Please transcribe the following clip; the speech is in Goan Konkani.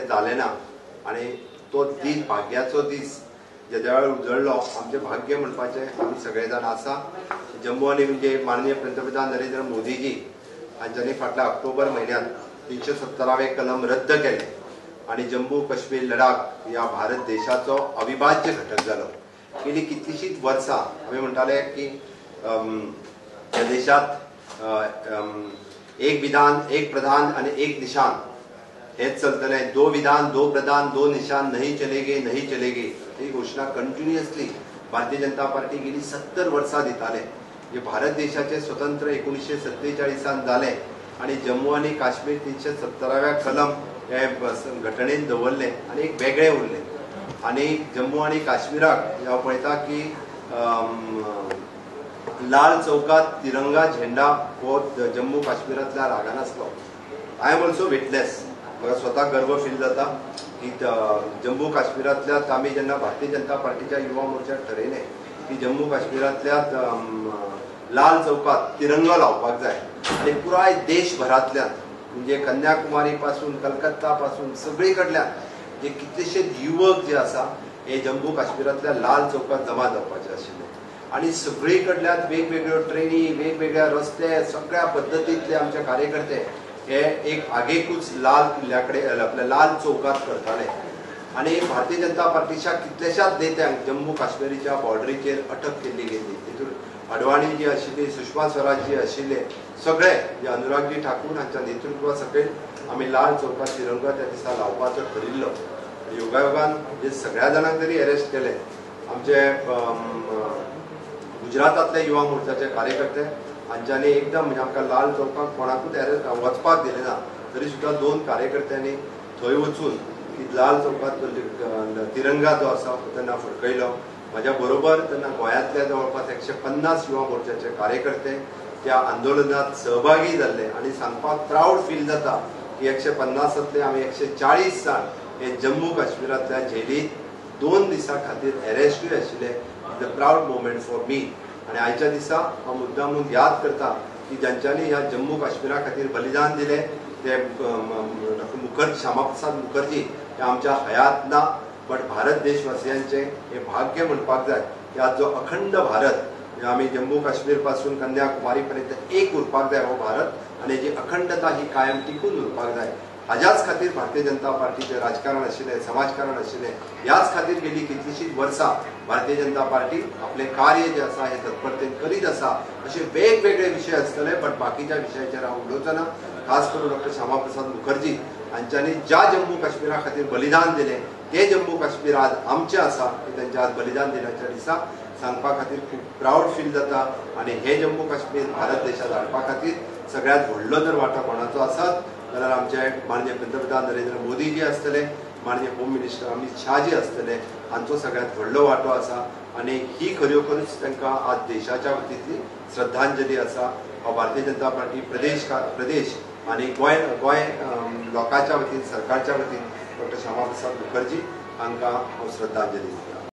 तें जालें ना आनी तो दीस भाग्याचो दीस जेद्या वेळार उजळ्ळो आमचें भाग्य म्हणपाचें आमी सगळे जाण आसा. जम्मू आनी म्हणजे माननीय पंतप्रधान नरेंद्र मोदीजी हांच्यांनी फाटल्या ऑक्टोबर म्हयन्यांत 370वें कलम रद्द केलें आनी जम्मू काश्मीर लडाख ह्या भारत देशाचो अविभाज्य घटक जालो. गेली कितलीशींच वर्सां आमी म्हणटाले की ह्या देशांत एक विधान, एक प्रधान आनी एक निशान हेच चलतलें. दो विधान, दो प्रधान, दो निशान नहीं चलेगे, नहीं चलेगे ही घोशणा कंटिन्युअसली भारतीय जनता पार्टी गेली 70 वर्सां दिताले. जे भारत देशाचे स्वतंत्र 1947 जालें आनी जम्मू आनी काश्मीर 370व्या कलम हे घटनेन दवरलें आनी एक वेगळें उरलें. आनी जम्मू आनी काश्मीराक हांव पळयता की लाल चौकात तिरंगा झेंडा हो जम्मू काश्मीरांतल्या रागान आसलो. I am also witness. म्हाका स्वता गर्व फील जाता की जम्मू काश्मीरांतल्या आमी जेन्ना भारतीय जनता पार्टीच्या युवा मोर्चाक ठरयलें की जम्मू काश्मीरांतल्या लाल चौकात तिरंगा लावपाक जाय आनी पुराय देशभरांतल्यान म्हणजे कन्याकुमारी पासून कलकत्ता पासून सगळी कडल्यान जे कितलेशे युवक जे आसा हे जम्मू काश्मीरांतल्या लाल चौकात जमा जावपाचे आशिल्ले आनी सगळी कडल्यान वेगवेगळ्यो ट्रेनी, वेगवेगळ्या रस्ते, सगळ्या पद्दतींतले आमचे कार्यकर्ते हे एक आगेकूच लाल किल्ल्या कडेन आपल्या लाल चौकात करताले. आनी भारतीय जनता पार्टीच्या कितल्याशाच नेत्यांक जम्मू काश्मीरच्या बॉर्डरीचेर अटक केल्ली गेल्ली. तितून अडवाणी जी आशिल्ली, सुषमा स्वराज जी आशिल्ले, सगळे जे अनुरागजी ठाकूर हांच्या नेतृत्वा सकयल आमी लाल चौकात तिरंगा त्या दिसा लावपाचो ठरिल्लो. योगायोगान जे सगळ्या जाणांक तरी अरेस्ट केले. आमचे गुजरातांतले युवा मोर्चाचे कार्यकर्ते हांच्यांनी एकदम म्हणजे आमकां लाल चौकाक कोणाकूच अरेस्ट वचपाक दिलें ना, तरी सुद्दां 2 कार्यकर्त्यांनी थंय वचून की लाल चौकात तिरंगा जो आसा तेन्ना फडकयलो. म्हाज्या बरोबर तेन्ना गोंयांतले जवळपास 150 युवा मोर्चाचे कार्यकर्ते त्या आंदोलनात सहभागी जाल्ले आनी सांगपाक प्रावड फील जाता की 150तले आमी 140 जाण हे जम्मू काश्मीरांतल्या जेलींत 2 दिसां खातीर अरेस्टूय आशिल्ले. It's a proud moment for me. आनी आयच्या दिसा हांव मुद्दामून याद करता की ज्यांच्यांनी ह्या जम्मू काश्मीरा खातीर बलिदान दिलें ते डॉक्टर मुखर्जी, श्यामाप्रसाद मुखर्जी हे आमच्या हयात ना, बट भारत देशवासियांचें हें भाग्य म्हणपाक जाय की आज जो अखंड भारत आमी जम्मू काश्मीर पासून कन्याकुमारी पर्यंत एक उरपाक जाय हो भारत आनी जी अखंडता ही कायम टिकून उरपाक जाय. हाज्याच खातीर भारतीय जनता पार्टीचें राजकारण आशिल्लें, समाजकारण आशिल्लें. ह्याच खातीर गेली कितलीशींच वर्सां भारतीय जनता पार्टी आपलें कार्य जें आसा हें तत्परतेन करीत आसा. अशे वेगवेगळे विशय आसतले, बट बाकीच्या विशयाचेर हांव उलोवचो ना. खास करून डॉक्टर श्यामाप्रसाद मुखर्जी हांच्यांनी ज्या जम्मू काश्मीरा खातीर बलिदान दिलें तें जम्मू काश्मीर आज आमचें आसा हें तेंचें आज बलिदान दिल्याच्या दिसा सांगपा खातीर खूब प्रावड फील जाता. आनी हें जम्मू काश्मीर भारत देशांत हाडपा खातीर सगळ्यांत व्हडलो जर वांटो कोणाचो आसत जाल्यार आमचे माननीय पंतप्रधान नरेंद्र मोदीजी आसतले, माननीय होम मिनिस्टर अमित शाहजी आसतले, हांचो सगळ्यांत व्हडलो वांटो आसा. आनी ही खरोखरूच तांकां आज देशाच्या वतींतली श्रद्धांजली आसा. हांव भारतीय जनता पार्टी प्रदेश आनी गोंय लोकांच्या वतीन, सरकारच्या वतीन डॉक्टर श्यामाप्रसाद मुखर्जी हांकां हांव श्रद्धांजली दिता.